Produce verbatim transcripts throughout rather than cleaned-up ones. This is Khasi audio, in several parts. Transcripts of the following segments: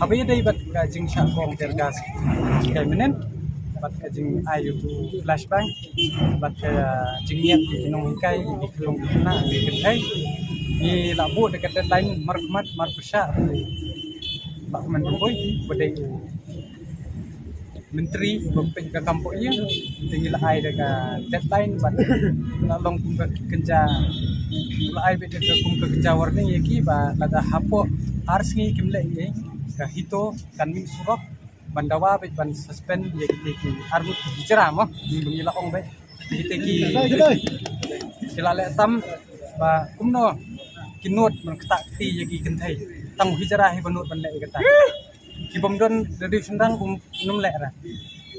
Ba ïadei bad ka jingshah kong tear gas, ka mynnin bad ka jingai ïa u flashbang bad ka jingïap ki nonghikai, ki khyllung ki khynnah, ki kynthei. Ngi la buh da ka deadline markhmat marpyrshah, la kumne bun bun ba dei u Myntri ba peit ka kam poh ïing, te ngi la ai da ka deadline bad la long kum ka kynja, la ai beit da ka kum ka kynja warning ïa ki ba lada hapoh ar sngi kim leh ei ei, ka HITO kan mih surok ban dawa beit ban suspend ïa kita ki arngut ki hijra mo, ngi la ong beit. Kita ki, ki la leh tam ba kumno kin nud ban ktah kti ïa ki kynthei, tang u hijra hi ba nud ban leh ïa kata. Ki bym don da dei shynrang um nym leh ra.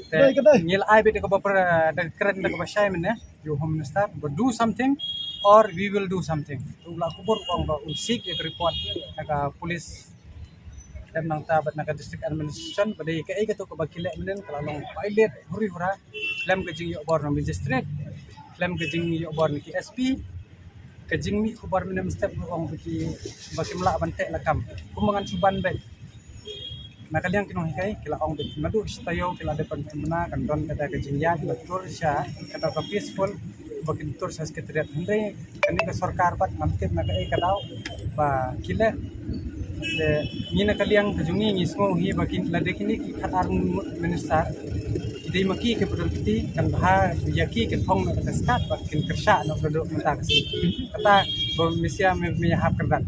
Te ngi la ai beit da kaba pra-, da ka kren da kaba shai mynne ïa u Home Minister ba do something or we will do something. U la kubur u ong ba un seek ïa ka report na ka police, khlem nangta bad na ka district administration ba dei kaei kato kaba ki leh mynne ka la long violate huri hura khlem ka jingïohbor na magistrate, khlem ka jingïohbor na ki SP. Ka jingmih khubor mynne mynstep u ong ba ki, ba kim lah ban teh lakam. Kumba ngan shu ban beit, na ka liang ki nonghikai ki la ong beit naduh shi taïew ki la dep ban pynbna, kan don kata ka jingïaid ba tur sha kata ka peaceful, ba kin tur sha secretariat. Hynrei kane ka sorkar pat ngam tip na kaei ka daw ba ki leh. Te ngi na ka liang ka jong ngi, ngi sngew hi ba kin, lada kine ki khatar minister ki dei ma ki ki pynrung kti, kan bha ïa ki kin phong na kata skat ba kin kyrsha na ka dok mynta ka sngi. Kata ba misia me, me hap kyrdan.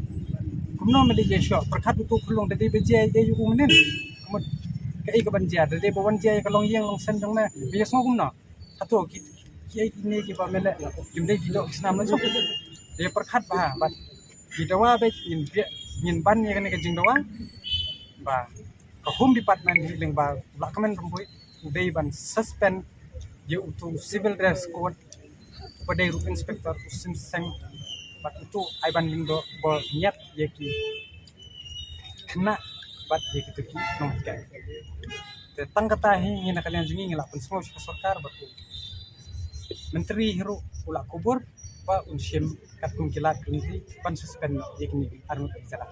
Kumno me leh ïa shoh pyrkhat utu khyllung da dei ba jia ïa u mynnin. Kumut kaei ka ban jia, da dei ba wan jia ïa ka longïing longsem jong me, me ïa sngew kumno? Hato ki, ki ei kine kiba me leh kim dei ki doh ki snam la jong? Ïa pyrkhat bha bad ki dawa beit, ngin bia, ngin ban ïa kane ka jingdawa ba ka Home Department hi lyngba la kmen rumbui u dei ban suspend ïa utu civil dress code uba dei ruh inspector u Sim Seng, bad utu Aiban Lyngdoh ba ñiat ïa ki khynnah bad ïa kitu ki nonghikai. Te tang kata hi ngi na ka liang jong ngi ngi la pynsngew sha ka sorkar bad u Myntri hi ruh u la kubur ba un shim katkum ki lad ki lynti ban suspend ïa kine ki arngut ki jaka.